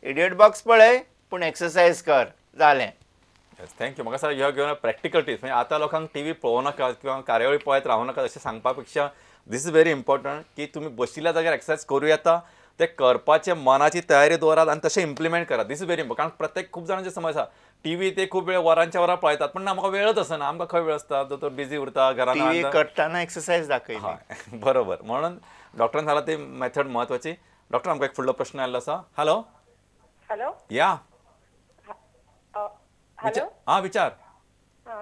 Idiot box पळय पूण exercise कर, जालें. Thank you. म्हाका sir you have given a practical tips. म्हणजे आतां लोकांक टी व्ही पळोवं नाका किंवा कार्यावळी पळयत रावूं नाका अशें सांगपा पेक्षा this is very important की तुमी बशिल्ल्या जाग्यार एक्सरसायज करूं येता, ते करपाचे मनाची तयारी दवरात आनी तशें इम्प्लिमेंट करात. This is very important. कारण प्रत्येक खूब जाणांचे समज आसा टी व्ही ते खूब वेळ वरांच्या वरां पळयतात, पण ना आमकां वेळच आसना, आमकां खंय वेळ आसता, दोतोर बिजी उरता घरान, करतना एक्सरसायज दाखयली. बरोबर. म्हणून डॉक्टरान सांगला ती मेथड म्हत्वाची. डॉक्टर आमकां एक फुडलो प्रश्न आयिल्लो आसा. हॅलो. हॅलो. या. हॅलो. हां विचार.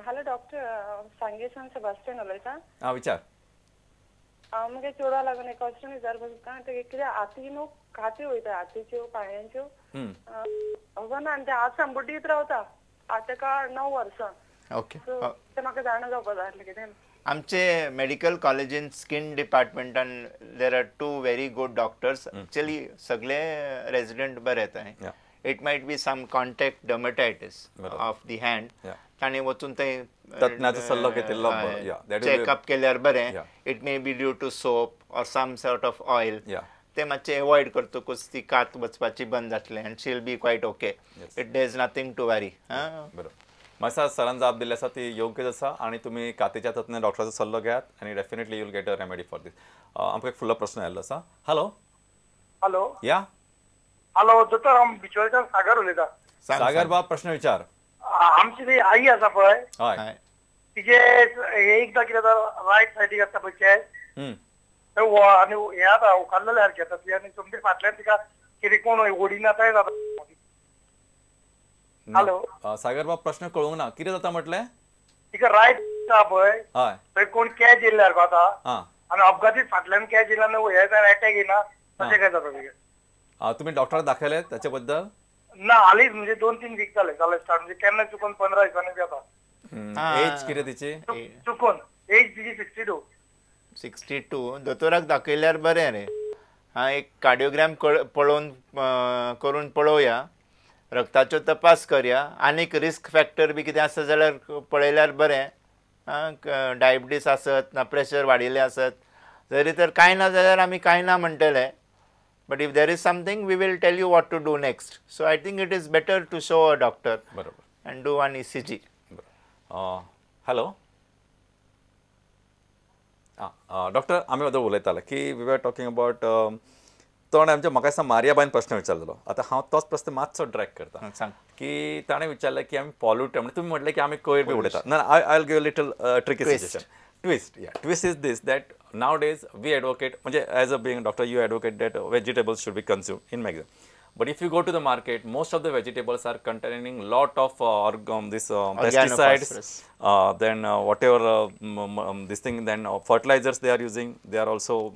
हॅलो डॉक्टर, सांगेसान सेबास्टियन उलयता. हां विचार. मुगे चेडवा लागून एक क्वेश्चन विचारपाक सोदता. ते कित्याक हाती न्हू काती वयता, हातीच्यो पांयांच्यो खबर ना, आनी ते हात सांबुटीत रावता. आतां ताका 9 वर्सां. ओके. ते म्हाका जाणा जावपा जाय आसलें कितें. आमचे मेडिकल कॉलेजीन स्कीन डिपार्टमेंटान there are 2 very good doctors. Actually सगळे रेजिडंट बरे थंय. It might be some contact dermatitis of the hand. ताणें वचून थंय तज्ञाचो सल्लो घेतिल्लो चॅकअप केल्यार बरें. It may be due to soap or some sort of oil. ते मातशें एवॉयड करतकूच ती कात वचपाची बंद जातलें and she will be quite okay. It there is nothing to worry. बरोबर. म्हाका सरान जाप दिल्ली आसा ती योग्यच आसा आनी तुमी कातीच्या तज्ञ डॉक्टराचो सल्लो घेयात आनी definitely you will get a remedy for this. आमकां एक फुडलो प्रश्न आयिल्लो आसा. हॅलो. हॅलो. या. हॅलो दोतोर, हांव बिचोलच्यान सागर उलयता. सागर बाब प्रश्न विचार. आमची ती आई आसा पळय, तिचे एकदां कितें जाता रायट सायडीक आसता पळय चेस्ट, आनी हें जाता उखाल्लें सारकें जाता ती, आनी सोमती फाटल्यान तिका कितें कोण ओडिना तें जाता. हॅलो सागर बाब, प्रश्न कळूंक ना, कितें जाता म्हटलें? तिका रायट आसा पळय थंय कोण कॅच येयल्ल्या सारको जाता आनी अपघातीत फाटल्यान कॅच येयला आनी हें अटॅक येयना, तशें काय जाता तिका. तुम्ही डॉक्टराक दाखयले त्याच्या बद्दल? ना, हालींच म्हणजे 2-3 वीक जाले जालें स्टार्ट, म्हणजे केन्ना चुकून 15 दिसांनी बी जाता. एज कितें तिची? चुकून एज तिची 62. 62. दोतोराक दाखयल्यार बरें रे. हां, एक कार्डियोग्राम पळोवन करून पळोवया, रक्ताचो तपास करया, आनीक रिस्क फॅक्टर बी कितें आसा जाल्यार पळयल्यार बरें. आं, डायबिटीस आसत ना प्रेशर वाडिल्लें आसत जरी तर कांय ना जाल्यार आमी कांय ना म्हणटले. But if there is something, we will tell you what to do next. So I think it is better to show a doctor and do an ECG. Hello. Doctor, आमी वद्दल उलयताले की we are talking about तो आमच्या म्हाका दिसता मारियाबायन प्रश्न विचारलेलो. आतां हांव तोच प्रश्न मातसो ड्रॅग करता. सांग. की ताणें विचारलें की आमी पॉल्युटेड, म्हणजे तुमी म्हटलें की आमी कोयर बी उडयता. ना, I will give little tricky suggestion. Twist, yeah. Twist is this, that nowadays we advocate, as a being doctor, you advocate that vegetables should be consumed in maximum. But if you go to the market, most of the vegetables are containing lot of pesticides, then whatever this thing, then fertilizers they are using, they are also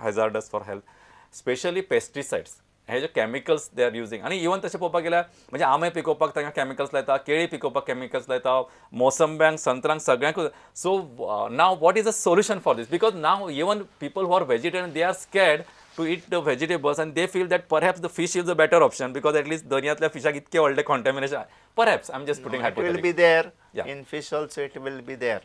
hazardous for health. Especially pesticides. हे जे chemicals they are using. आनी even तशें पळोवपाक गेल्यार म्हणजे आंबे पिकोवपाक तांकां chemicals लायता, केळी पिकोवपाक केमिकल्स लायता, मोसंब्यांक, संत्रांक, सगळ्यांक. So now what is a solution for this? Because now even people who are vegetarian they are scared to eat the vegetables and they feel that perhaps the fish is a better option because at least दर्यांतल्या फिशाक इतकें व्हडलें contamination. Perhaps I am just putting hypothetical. It will be there in fish also, it will be there.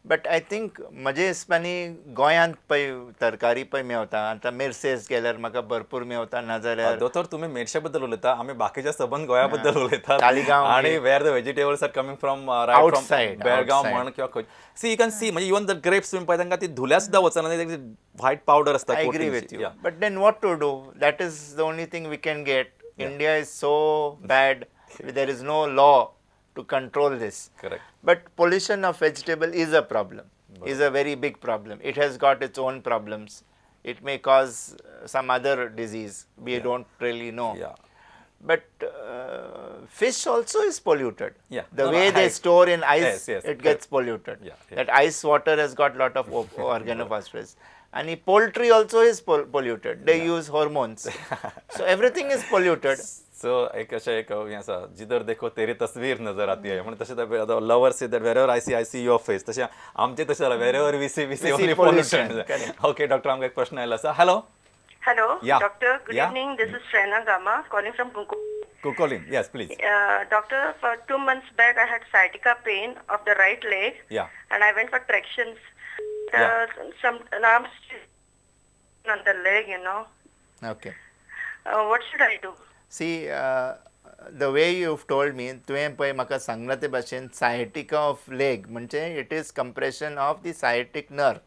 But I think म्हजे हिसपांनी गोंयांत पळय तरकारी पळय मेवता, आतां मिरसेस गेल्यार म्हाका भरपूर मेवता, नाजाल्यार दोतोर तुमी मिरशे बद्दल उलयता, आमी बाकीच्या सबंद गोंया बद्दल उलयतात. तालिगांव आनी where the vegetables are coming from outside Belgaum म्हण किंवा खंय. सी you can see, म्हणजे इवन the grapes तुमी पळय तांकां ती धुल्या सुद्दां वचना, व्हायट पावडर आसता. I agree with you, but then what to do? That is the only thing we can get. India is so bad, there is no law to control this. Correct. But pollution of vegetable is a problem, is a very big problem. It has got its own problems. It may cause some other disease. We don't really know. Yeah. But fish also is polluted. Yeah. The way they store in ice, yes, it gets polluted. Yeah, yeah. That ice water has got lot of organophosphorus. And poultry also is polluted. They use hormones. So everything is polluted. So एक अशें एक हें आसा, जिधर देखो तेरी तस्वीर नजर आती है, म्हणून तशें lover see that wherever I see, I see your face. तशें आमचें तशें जालां, wherever we see, we see only pollution. Okay doctor, आमकां एक प्रश्न आयलो आसा. Hello. Hello doctor, good evening. This is Shrena Gama calling from Cuncolim. Yes, please. Doctor, for 2 months back I had sciatica pain of the right leg. Yeah. And I went for tractions. Some now I'm still on the leg, you know. Okay. What should I do? See, the way you have told me, तुवें पळय म्हाका सांगलां ते भाशेन sciatica of leg म्हणजे it is compression of the sciatic nerve.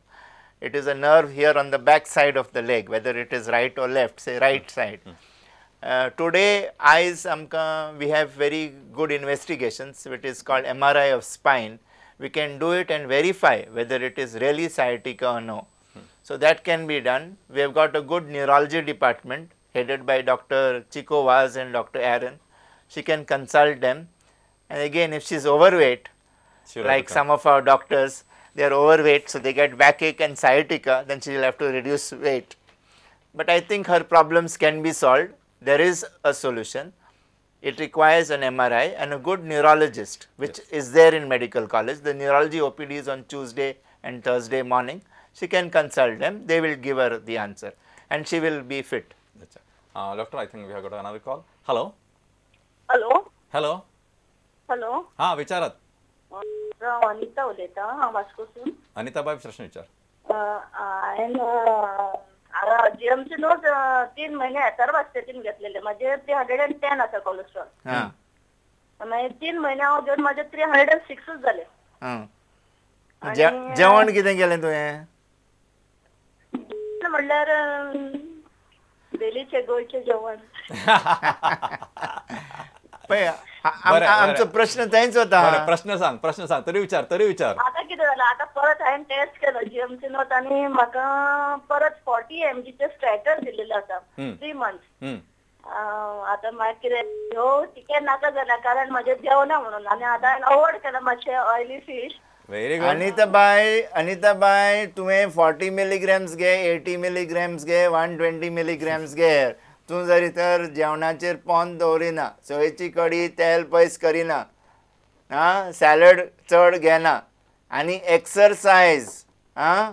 It is a nerve here on the back side of the leg, whether it is right or left, say right side. Today आयज आमकां we have very good investigations, it is called MRI of spine. We can do it and verify whether it is really sciatica or no. So that can be done. We have got a good neurology department headed by Dr. Chico Vaz and Dr. Aaron. She can consult them. And again, if she is overweight, like some of our doctors, they are overweight, so they get backache and sciatica, then she will have to reduce weight. But I think her problems can be solved. There is a solution. It requires an MRI and a good neurologist, which is there in medical college. The neurology OPD is on Tuesday and Thursday morning. She can consult them. They will give her the answer and she will be fit. Doctor, I think we have got another call. Hello. Hello. Hello. Hello. हा, विचारात. हांव अनिता उलयतां, हांव वास्कोसून. अनिता बाय, प्रश्न विचार. हांवें GMC न्हू 3 म्हयने एथॉर्वास्टेटीन घेतलेले. म्हाजे 310 आसा कोलेस्ट्रॉल. मागीर 3 म्हयने हांव घेवन म्हाजे 306 जाले. जेवण कितें केलें तुवें? म्हणल्यार डेलीचें गोंयचें जेवण. पळय, आमचो प्रश्न थंयच वता. प्रश्न सांग, प्रश्न सांग, तरी विचार, तरी विचार. आतां कितें जालां, आतां परत हांवें टेस्ट केलो जीएमसी नोत आनी म्हाका परत 40 mg स्ट्रेटर दिलेलो आसा 3 मंथ्स. आतां मागीर कितें ह्यो टिकेट नाका जाल्या कारण म्हजें जेवना म्हणून, आनी आतां हांवें अवॉयड केलां मातशें oily fish. Very good. Anitabai, Anitabai, तुवें 40 मिलीग्रॅम्स घे, 80 मिलीग्रॅम्स घे, 120 मिलीग्रॅम्स घे. तूं जरी तर जेवणाचेर पोंत दवरिना, सोयेची कडी तेल पयस करिना, आं, सॅलड चड घेना आनी एक्सरसायज, आं,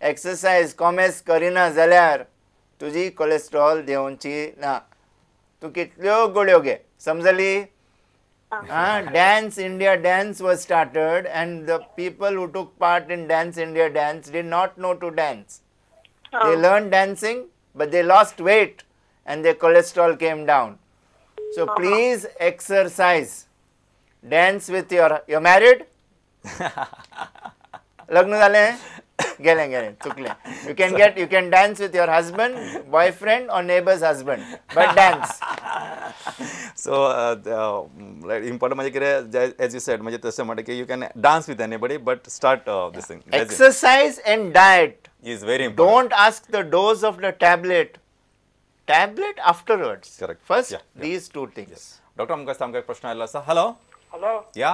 एक्सरसायज कॉमेस करिना जाल्यार तुजी कोलेस्ट्रॉल देंवची ना. तूं कितल्यो गोळयो घे, समजली? Dance India Dance was started and the people who took part in Dance India Dance did not know to dance. They learned dancing, but they lost weight and their cholesterol came down. So please exercise. Dance with your, you're married? लग्न जालें? गेलें गेलें, चुकलें. You can get, you can dance with your husband, boyfriend or neighbor's husband, but dance. So important म्हणजे कितें, as you said, म्हणजे तशें म्हणटा की you can dance with anybody but start this thing. Exercise and diet is very important. Don't ask the dose of the tablet. Tablet afterwards. Correct. First these two things. Doctor, आमकां सामको एक प्रश्न आयिल्लो आसा. हॅलो. हॅलो. या.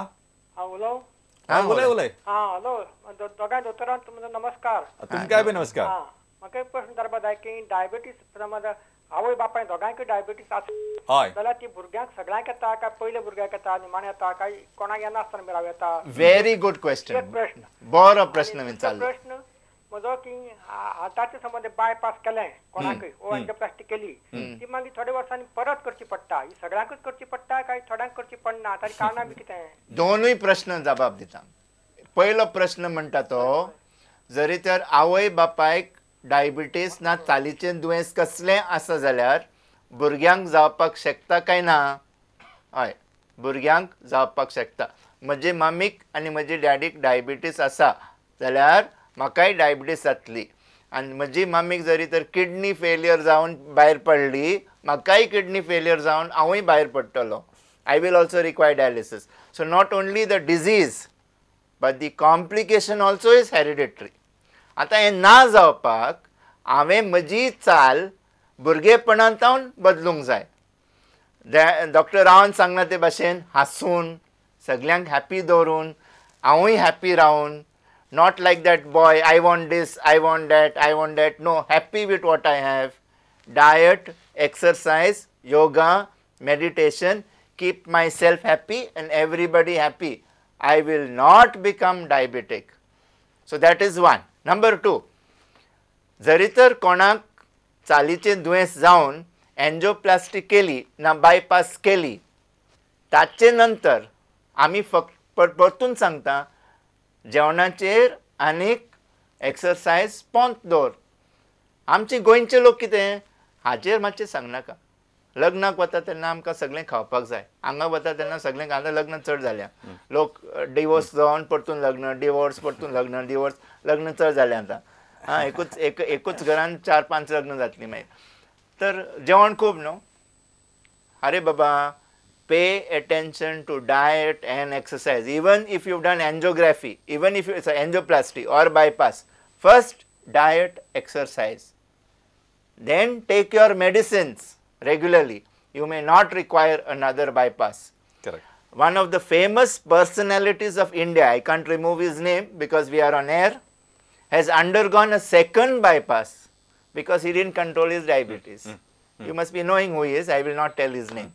हां, उलोव. हां, उलय उलय. हां, हॅलो, दोगांय दोतोरांक तुमचो नमस्कार. तुमकांय बी नमस्कार. हां, म्हाका एक प्रश्न विचारपाक जाय की डायबिटीस समज आवय बापाय दोगांयकूय डायबिटीस आसा हय जाल्यार ती भुरग्यांक सगळ्यांक येता काय पयले भुरग्याक येता, निमाणें येता काय कोणाक येनासतना बी राव येता? Very good question. एक प्रश्न. बरो प्रश्न विचारलो. प्रश्न म्हजो की हार्टाचे समज बायपास केलें कोणाकूय, ओ एंजियोप्लास्टी केली, ती मागीर थोड्या वर्सांनी परत करची पडटा. ही सगळ्यांकूच करची पडटा काय थोड्यांक करची पडना? ताची कारणां बी कितें? दोनूय प्रश्न जबाब दिता. पयलो प्रश्न म्हणटा तो, जरी तर आवय बापायक डायबिटीस ना चालीचें दुयेंस कसलें आसा जाल्यार भुरग्यांक जावपाक शकता काय ना? हय, भुरग्यांक जावपाक शकता. म्हजे मामीक आनी म्हजे डॅडीक डायबिटीस आसा जाल्यार म्हाकाय डायबिटीस जातली, आनी म्हजी मामीक जरी तर किडनी फेलियर जावन भायर पडली, म्हाकाय किडनी फेलियर जावन हांवूय भायर पडटलो. I will also require dialysis. So not only the disease but the complication also is hereditary. आतां हें ना जावपाक हांवें म्हजी चाल भुरगेपणांत बदलूंक जाय. डॉक्टर रावान सांगलां ते भाशेन हांसून, सगल्यांक हॅपी दवरून, हांवूय हॅपी रावन, not like that boy, I want this, I want that, I want that. No, happy with what I have. Diet, exercise, yoga, meditation, keep myself happy and everybody happy. I will not become diabetic. So that is one. Number 2, जरी तर कोणाक चालीचें दुयेंस जावन angioplasty केली ना bypass केली, ताचे नंतर आमी फक्त परतून सांगता, जेवणाचेर आनीक एक्सरसायज पोंत दवर. आमचे गोंयचे लोक कितें हाजेर मातशें सांगनाका. लग्नाक वता तेन्ना आमकां सगळें खावपाक जाय, हांगा वता तेन्ना सगळें आतां लग्न चड जाल्या, लोक डिवोर्स जावन परतून लग्न, डिवोर्स परतून लग्न, डिवोर्स, लग्न चड जालें आतां. आं, एकूच एक एकूच घरान 4-5 लग्न जातलीं मागीर. तर जेवण खूब न्हू. अरे बाबा, pay attention to diet and exercise. Even if you've done angiography, even if it's angioplasty or bypass, first diet, exercise, then take your medicines regularly. You may not require another bypass. Correct. One of the famous personalities of India, I can't remove his name because we are on air, has undergone a second bypass because he didn't control his diabetes. You must be knowing who he is. I will not tell his name.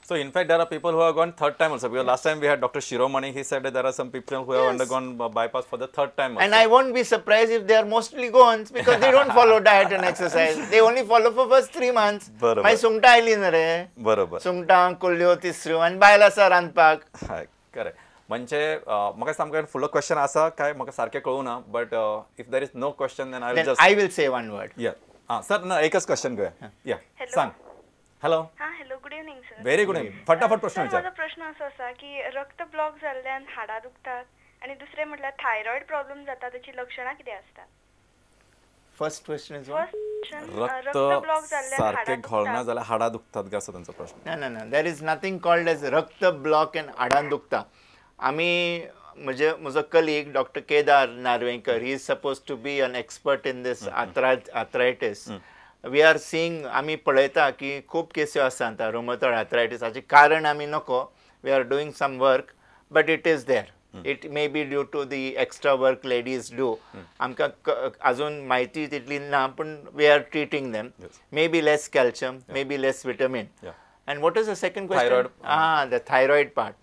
So in fact, there are people who have gone third time also. Because last time we had Dr. Shiromani, he said that there are some people who have undergone bypass for the third time also. And I won't be surprised if they are mostly Goans because they don't follow diet and exercise. They only follow for first 3 months. बरोबर. मागीर सुंगटां आयलीं न्हू रे. बरोबर. सुंगटां, कुल्ल्यो, तिसऱ्यो आनी बायल आसा रांदपाक. हय, करेक्ट. म्हणजे म्हाका सामकें फुडलो क्वेश्चन आसा काय म्हाका सारकें कळूं ना, but if there is no question then I will just I will say one word. या, आं सर, ना एकच क्वेश्चन घेवया. या, सांग. हॅलो. हां, hello, good evening sir. Very good evening. फटाफट प्रश्न विचार. म्हजो प्रश्न असो आसा की रक्त ब्लॉक जाल्ल्यान हाडां दुखतात आनी दुसरें म्हटल्यार थायरॉयड प्रॉब्लम जाता, ताची लक्षणां कितें आसतात? First question is what? रक्त ब्लॉक जाल्ल्यान सारकें घोळना जाल्यार हाडां दुखतात काय असो तांचो प्रश्न. ना ना ना, there is nothing called as रक्त ब्लॉक अँड हाडां दुखता. आमी म्हजे म्हजो colleague doctor Kedar Narvenkar, he is suppose to be an expert in this arthritis. We are seeing, आमी पळयता की खूब केसी आसा आतां रुमतॉइड आर्थरायटीस, हाचें कारण आमी नको. We are doing some work but it is there. It may be due to the extra work ladies do. आमकां अजून म्हायती तितली ना, पूण we are treating them. May be less calcium, may be less vitamin. And what is the second question? Ah, the thyroid part.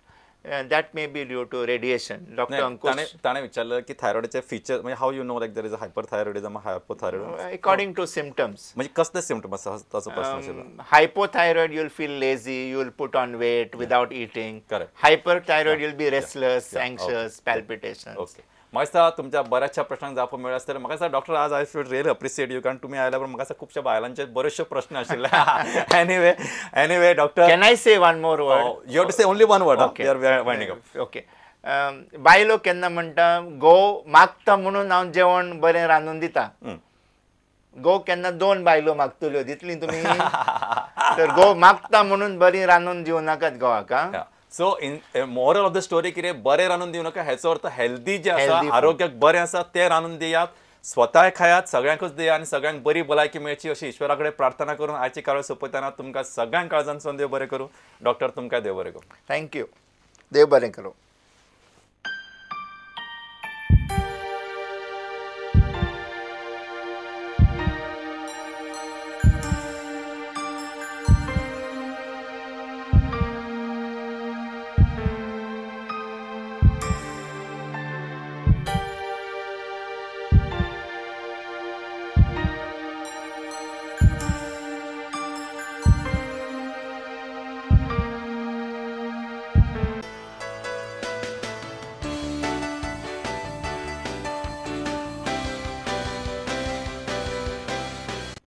That may be due to radiation. Doctor Ankush ताणें विचारलं की थायरॉइडचे feature म्हणजे how you know like there is a hyperthyroidism, hypothyroidism according to symptoms. म्हणजे कसले symptom आसा ताचो प्रश्न आशिल्लो. Hypothyroid, you will feel lazy, you will put on weight without eating. Correct. Hyperthyroid, you will be restless, anxious, palpitation. Okay. म्हाका दिसता तुमच्या बऱ्याचशा प्रश्नांक जापो मेळ्ळ्यो आसतल्यो. म्हाका दिसता डॉक्टर आज I feel really appreciate you, कारण तुमी आयल्या म्हाका दिसता खुबश्या बायलांचे बरेचशे प्रश्न आशिल्ले. Anyway, anyway doctor, can I say one more word? You have to say only one word. We are winding up. Okay. बायलो केन्ना म्हणटा घोव मागता म्हणून हांव जेवण बरें रांदून दिता. घोव केन्ना 2 बायलो मागतल्यो दितली तुमी? तर घोव मागता म्हणून बरी रांदून दिवं नाकात घोवाक. So in moral of the story कितें, बरें रांदून दिवं नाका हेचो अर्थ हेल्दी जें आसा, आरोग्याक बरें आसा तें रांदून दियात, स्वताय खायात, सगळ्यांकूच दियात आनी सगळ्यांक बरी भलायकी मेळची अशी ईश्वरा कडेन प्रार्थना करून आयची काळ सोंपयतना तुमकां सगळ्यांक काळजान देव बरें करूं. डॉक्टर, तुमकां देव बरें करूं. Thank you. देव बरें करूं.